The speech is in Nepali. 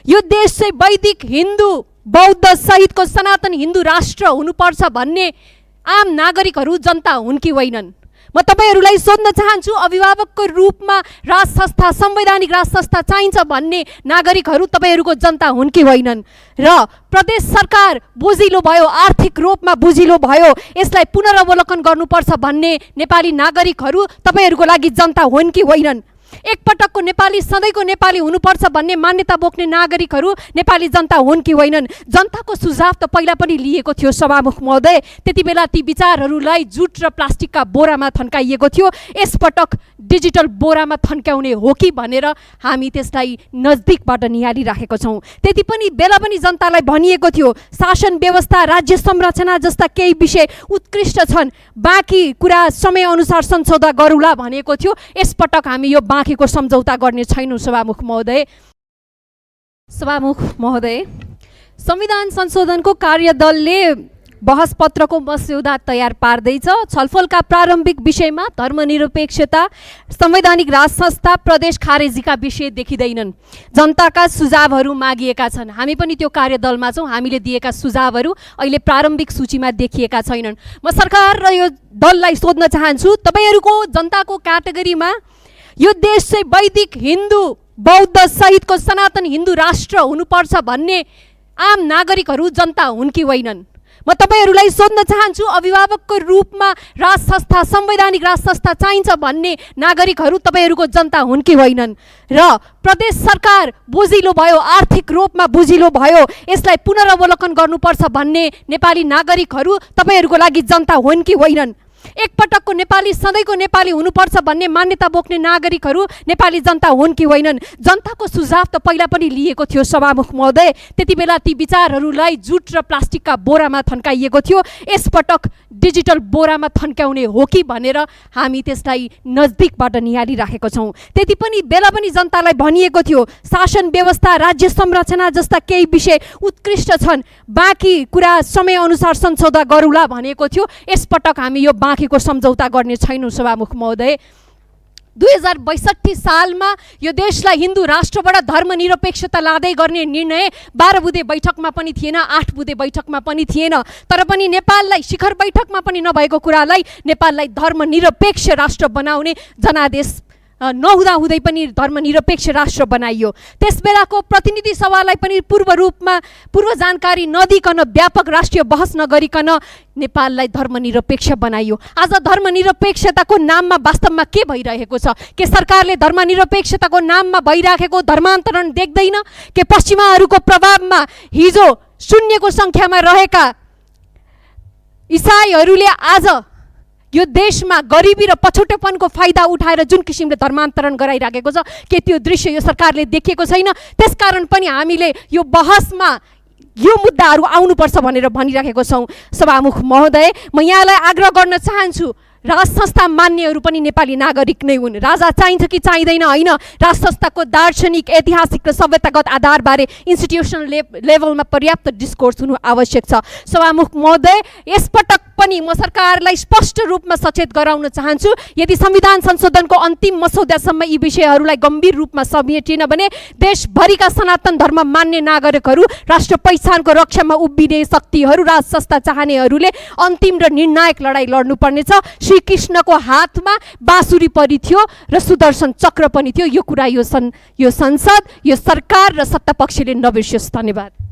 यो देश चाहिँ वैदिक हिन्दू बौद्ध सहितको सनातन हिन्दू राष्ट्र हुनुपर्छ भन्ने आम नागरिकहरू जनता हुन् कि होइनन्? म तपाईहरूलाई सोध्न चाहन्छु, अभिभावकको रूपमा राज संस्था, संवैधानिक राज संस्था चाहिन्छ भन्ने नागरिकहरू तपाईँहरूको जनता हुन् कि होइनन्? र प्रदेश सरकार बुझिलो भयो, आर्थिक रूपमा बुझिलो भयो, यसलाई पुनरावलोकन गर्नुपर्छ भन्ने नेपाली नागरिकहरू तपाईँहरूको लागि जनता हुन् कि होइनन्? एकपटकको नेपाली सधैँको नेपाली हुनुपर्छ भन्ने मान्यता बोक्ने नागरिकहरू नेपाली जनता हुन् कि होइनन्? जनताको सुझाव त पहिला पनि लिएको थियो सभामुख महोदय, त्यति बेला ती विचारहरूलाई जुट र प्लास्टिकका बोरामा थन्काइएको थियो। यसपटक डिजिटल बोरामा थन्काउने हो कि भनेर हामी त्यसलाई नजदिकबाट निहालिराखेको छौँ। त्यति पनि बेला पनि जनतालाई भनिएको थियो शासन व्यवस्था, राज्य संरचना जस्ता केही विषय उत्कृष्ट छन्, बाँकी कुरा समयअनुसार संशोधन गरौँला भनेको थियो। यसपटक हामी यो बाँकीको सम्झौता गर्ने छैनौँ सभामुख महोदय। संविधान संशोधनको कार्यदलले बहस पत्रको मस्यौदा तयार पार्दैछ। छलफलका प्रारम्भिक विषयमा धर्मनिरपेक्षता, संवैधानिक राज संस्था, प्रदेश खारेजीका विषय देखिँदैनन्। जनताका सुझावहरू मागिएका छन्, हामी पनि त्यो कार्यदलमा छौँ। हामीले दिएका सुझावहरू अहिले प्रारम्भिक सूचीमा देखिएका छैनन्। म सरकार र यो दललाई सोध्न चाहन्छु, तपाईँहरूको जनताको क्याटेगोरीमा यो देश चाहिँ वैदिक हिन्दू बौद्ध सहितको सनातन हिन्दू राष्ट्र हुनुपर्छ भन्ने आम नागरिकहरू जनता हुन् कि होइनन्? म तपाईहरूलाई सोध्न चाहन्छु, अभिभावकको रूपमा राज संस्था, संवैधानिक राज संस्था चाहिन्छ भन्ने नागरिकहरू तपाईँहरूको जनता हुन् कि होइनन्? र प्रदेश सरकार बुझिलो भयो, आर्थिक रूपमा बुझिलो भयो, यसलाई पुनरावलोकन गर्नुपर्छ भन्ने नेपाली नागरिकहरू तपाईँहरूको लागि जनता हुन् कि होइनन्? एकपटकको नेपाली सधैँको नेपाली हुनुपर्छ भन्ने मान्यता बोक्ने नागरिकहरू नेपाली जनता हुन् कि होइनन्? जनताको सुझाव त पहिला पनि लिएको थियो सभामुख महोदय, त्यति बेला ती विचारहरूलाई जुट र प्लास्टिकका बोरामा थन्काइएको थियो। यसपटक डिजिटल बोरामा थन्काउने हो कि भनेर हामी त्यसलाई नजदिकबाट निहालिराखेको छौँ। त्यति पनि बेला पनि जनतालाई भनिएको थियो शासन व्यवस्था, राज्य संरचना जस्ता केही विषय उत्कृष्ट छन्, बाँकी कुरा समयअनुसार संशोधन गरौँला भनेको थियो। यसपटक हामी यो बाँकीको सम्झौता गर्ने छैनौँ सभामुख महोदय। 2062 सालमा यो देशलाई हिन्दू राष्ट्रबाट धर्मनिरपेक्षता लाँदै गर्ने निर्णय 12 बुँदे बैठकमा पनि थिएन, 8 बुँदे बैठकमा पनि थिएन। तर पनि नेपाललाई शिखर बैठकमा पनि नभएको कुरालाई नेपाललाई धर्मनिरपेक्ष राष्ट्र बनाउने जनादेश नहुँदाहुँदै पनि धर्मनिरपेक्ष राष्ट्र बनाइयो। त्यसबेलाको प्रतिनिधि सभालाई पनि पूर्व जानकारी नदिकन, व्यापक राष्ट्रिय बहस नगरिकन नेपाललाई धर्मनिरपेक्ष बनाइयो। आज धर्मनिरपेक्षताको नाममा वास्तवमा के भइरहेको छ? के सरकारले धर्मनिरपेक्षताको नाममा भइराखेको धर्मान्तरण देख्दैन? के पश्चिमाहरूको प्रभावमा हिजो शून्यको सङ्ख्यामा रहेका इसाईहरूले आज यो देशमा गरिबी र पछौटेपनको फाइदा उठाएर जुन किसिमले धर्मान्तरण गराइराखेको छ, के त्यो दृश्य यो सरकारले देखेको छैन? त्यसकारण पनि हामीले यो बहसमा यो मुद्दाहरू आउनुपर्छ भनेर भनिराखेको छौँ सभामुख महोदय। म यहाँलाई आग्रह गर्न चाहन्छु, राज संस्था मान्नेहरू पनि नेपाली नागरिक नै हुन्। राजा चाहिन्छ कि चाहिँदैन होइन, राज संस्थाको दार्शनिक, ऐतिहासिक र सभ्यतागत आधारबारे इन्स्टिट्युसनल लेभलमा पर्याप्त डिस्कोर्स हुनु आवश्यक छ। सभामुख महोदय, यसपटक पनि म सरकारलाई स्पष्ट रूपमा सचेत गराउन चाहन्छु, यदि संविधान संशोधनको अन्तिम मसौदासम्म यी विषयहरूलाई गम्भीर रूपमा समेटिएन भने देशभरिका सनातन धर्म मान्ने नागरिकहरू, राष्ट्र पहिचानको रक्षामा उभिने शक्तिहरू, राज संस्था चाहनेहरूले अन्तिम र निर्णायक लडाइँ लड्नुपर्नेछ। श्रीकृष्णको हातमा बाँसुरी पनि थियो र सुदर्शन चक्र पनि थियो। यो कुरा यो संसद, यो सरकार र सत्तापक्षले नबिर्सियोस्। धन्यवाद।